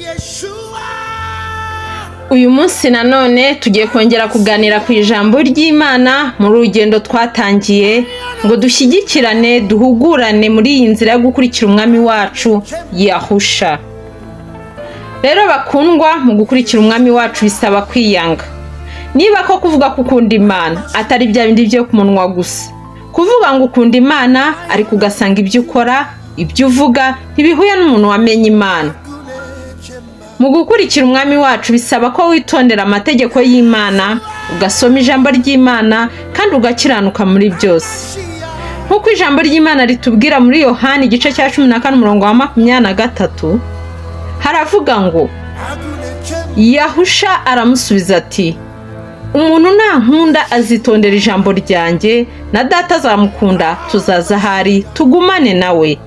Yeshua. Uyu munsi nanone tugiye kongera kuganira ku ijambo ry'Imana mu rugendo twatangiye ngo dushyigikirane, duhugurane muri iyi nzira yo gukurikira Umwami wacu Yahusha. Rero bakundwa, mu gukurikira Umwami wacu bisaba kwiyanga. Niba ko kuvuga ko ukunda Imana atari bya bindi byo ku munwa gusa, kuvuga ngo ukunda Imana ariko ugasanga ibyo ukora, ibyo uvuga ntibihuye n'umuntu wamenye Imana. Mu gukurikira Umwami wacu bisaba ko witondera amategeko y'Imana, ugasoma ijambo ry'Imana kandi ugakiranuka muri byose, nk'uko ijambo ry'Imana ritubwira muri Yohani igice cya 14 umurongo wa 23. Haravuga ngo: Yahusha aramusubiza ati: "Umuntu nankunda azitondera ijambo ryanjye, na Data azamukunda, tuzaza ahari tugumane nawe.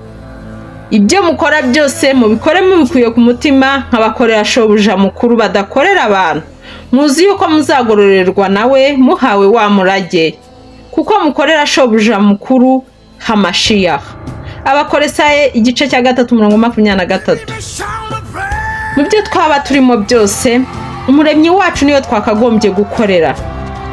Ibyo mukora byose mubikore mubikuye ku mutima nk'abakorera Shobuja mukuru, badakorera abantu. Muzi yuko muzagororerwa nawe muhawe wa murage, kuko mukorera Shobuja mukuru Hamashiyaha." Abakolosayi igice cya 3 umurongo 23. Mu byo twaba turimo byose, Umuremyi wacu niyo twakagombye gukorera,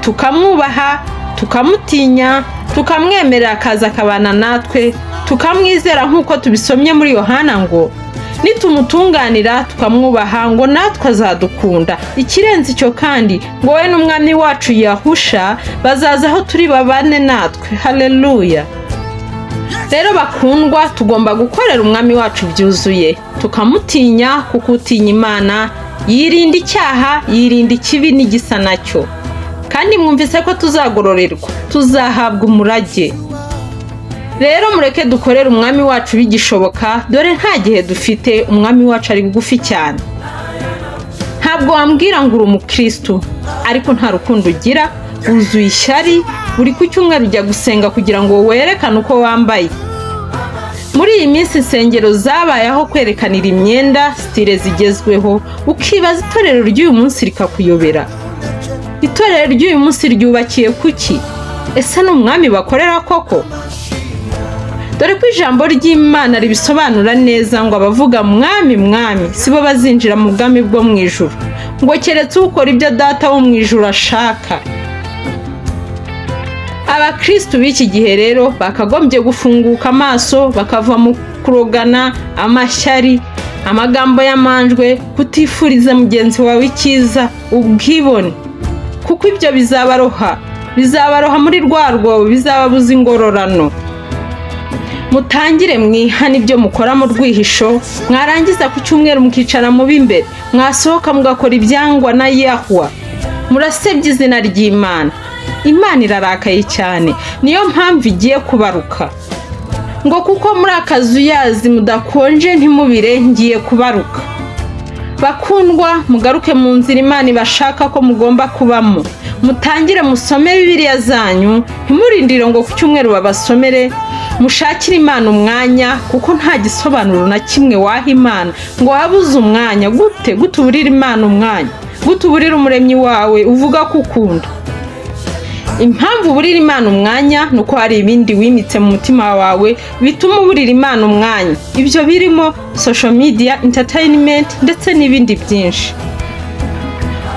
tukamwubaha, tukamutinya, tukamwemerera akaza akabana natwe, tukamwizera, nk'uko tubisomye muri Yohana ngo nitumutunganira tukamwubaha, ngo natwe azadukunda. Ikirenze icyo kandi, ngo we n'Umwami wacu Yahusha bazaza aho turi babane natwe. Haleluya! Rero bakundwa, tugomba gukorera Umwami wacu byuzuye, tukamutinya, kuko utinya Imana yirinda icyaha, yirinda ikibi n'igisa nacyo. Kandi mwumvise ko tuzagororerwa, tuzahabwa umurage. Rero mureke dukorere Umwami wacu bigishoboka, dore nta gihe dufite. Umwami wacu ari bugufi cyane. Ntabwo wambwira ngo uri umukristu ariko nta rukundo ugira, wuzuye ishyari. Buri ku cyumweru ujya gusenga kugira ngo werekane uko wambaye. Muri iyi minsi insengero zabaye aho kwerekanira imyenda, style zigezweho, ukibaza itorero ry'uyu munsi rikakuyobera. Itorero ry'uyu munsi ryubakiye kuki? Ese ni Umwami bakorera koko? Dore ko ijambo ry'Imana ribisobanura neza ngo abavuga "Mwami, Mwami" sibo bazinjira mu bwami bwo mu ijuru, ngo keretse ukora ibyo Data wo mu ijuru ashaka. Abakristu b'iki gihe rero bakagombye gufunguka amaso, bakava mu kurogana, amashyari, amagambo y'amanjwe, kutifuriza mugenzi wawe icyiza, ubwibone, kuko ibyo bizabaroha, bizabaroha muri rwa rwobo, bizababuza ingororano. Mutangire mwihane ibyo mukora mu rwihisho, mwarangiza ku cyumweru mukicara mu b'imbere, mwasohoka mugakora ibyangwa na Yahwa. Murasebya izina ry'Imana. Imana irarakaye cyane, niyo mpamvu igiye kubaruka, ngo kuko muri akazuyazi mudakonje ntimubire, ngiye kubaruka. Bakundwa, mugaruke mu nzira Imana ibashaka ko mugomba kubamo. Mutangire musome Bibiliya zanyu, ntimurindire ngo ku cyumweru babasomere. Mushakire Imana umwanya, kuko nta gisobanuro na kimwe waha Imana ngo wabuze umwanya. Gute? Gute uburira Imana umwanya? Gute uburira Umuremyi wawe uvuga ko ukunda? Impamvu uburira Imana umwanya ni uko hari ibindi wimitse mu mutima wawe bituma uburira Imana umwanya. Ibyo birimo social media, entertainment ndetse n'ibindi byinshi.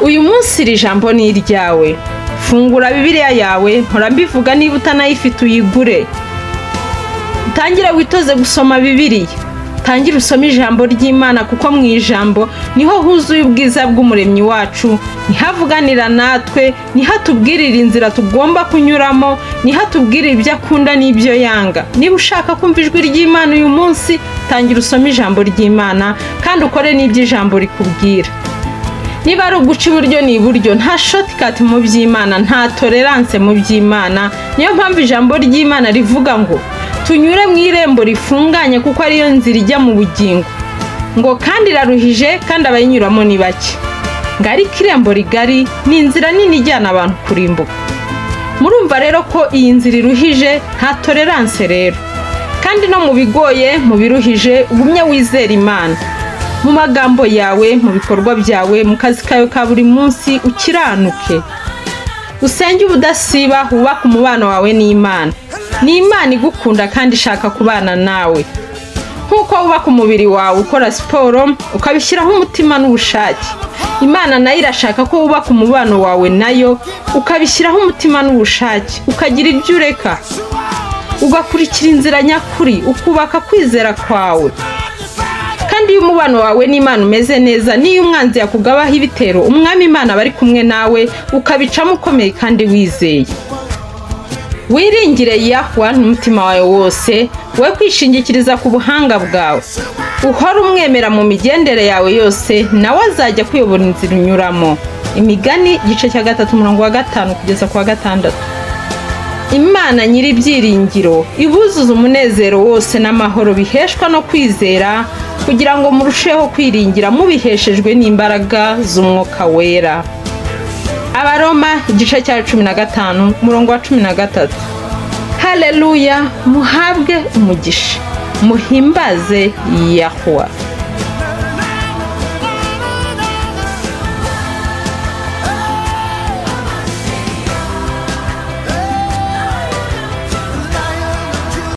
Uyu munsi iri jambo ni iryawe. Fungura Bibiliya yawe, mpora mbivuga, niba utanayifite uyigure, utangire witoze gusoma Bibiliya, tangire usome ijambo ry'Imana, kuko mu ijambo niho huzuye ubwiza bw'Umuremyi wacu, niho avuganira natwe, niho atubwirira inzira tugomba kunyuramo, niho atubwirira ibyo akunda n'ibyo yanga. Niba ushaka kumva ijwi ry'Imana uyu munsi, tangira usome ijambo ry'Imana kandi ukore n'ibyo ijambo rikubwira. Niba ari uguca iburyo, ni iburyo. Nta shortcut mu by'Imana, nta tolerance mu by'Imana. Niyo mpamvu ijambo ry'Imana rivuga ngo tunyure mu irembo rifunganye, kuko ariyo nzira ijya mu bugingo, ngo kandi iraruhije kandi abayinyuramo ni bake, ngo ariko irembo rigari ni inzira nini ijyana abantu kurimbuka. Murumva rero ko iyi nzira iruhije, nta tolerance rero. Kandi no mu bigoye, mu biruhije, ugumye wizera Imana mu magambo yawe, mu bikorwa byawe, mu kazi kawe ka buri munsi. Ukiranuke, usenge ubudasiba, wubake umubano wawe n'Imana. Ni Imana igukunda kandi ishaka kubana nawe. Nk'uko wubaka umubiri wawe ukora siporo, ukabishyiraho umutima n'ubushake, Imana nayo irashaka ko wubaka umubano wawe nayo, ukabishyiraho umutima n'ubushake, ukagira ibyo ureka, ugakurikira inzira nyakuri, ukubaka kwizera kwawe. Kandi iyo umubano wawe n'Imana umeze neza, n'iyo umwanzi yakugabaho ibitero, Umwami Imana aba ari kumwe nawe, ukabicamo ukomeye kandi wizeye. Wiringire Yahwa n'umutima wawe wose, we kwishingikiriza ku buhanga bwawe. Uhora umwemera mu migendere yawe yose, nawe azajya kuyobora inzira unyuramo. Imigani igice cya 3, umurongo wa 5 kugeza ku wa 6. Imana nyiri ibyiringiro ibuzuza umunezero wose n'amahoro biheshwa no kwizera, kugira ngo murusheho kwiringira mubiheshejwe n'imbaraga z'Umwuka Wera. Abaroma igice cya 15, umurongo wa 13. Haleluya! Muhabwe umugisha, muhimbaze Yahuwa.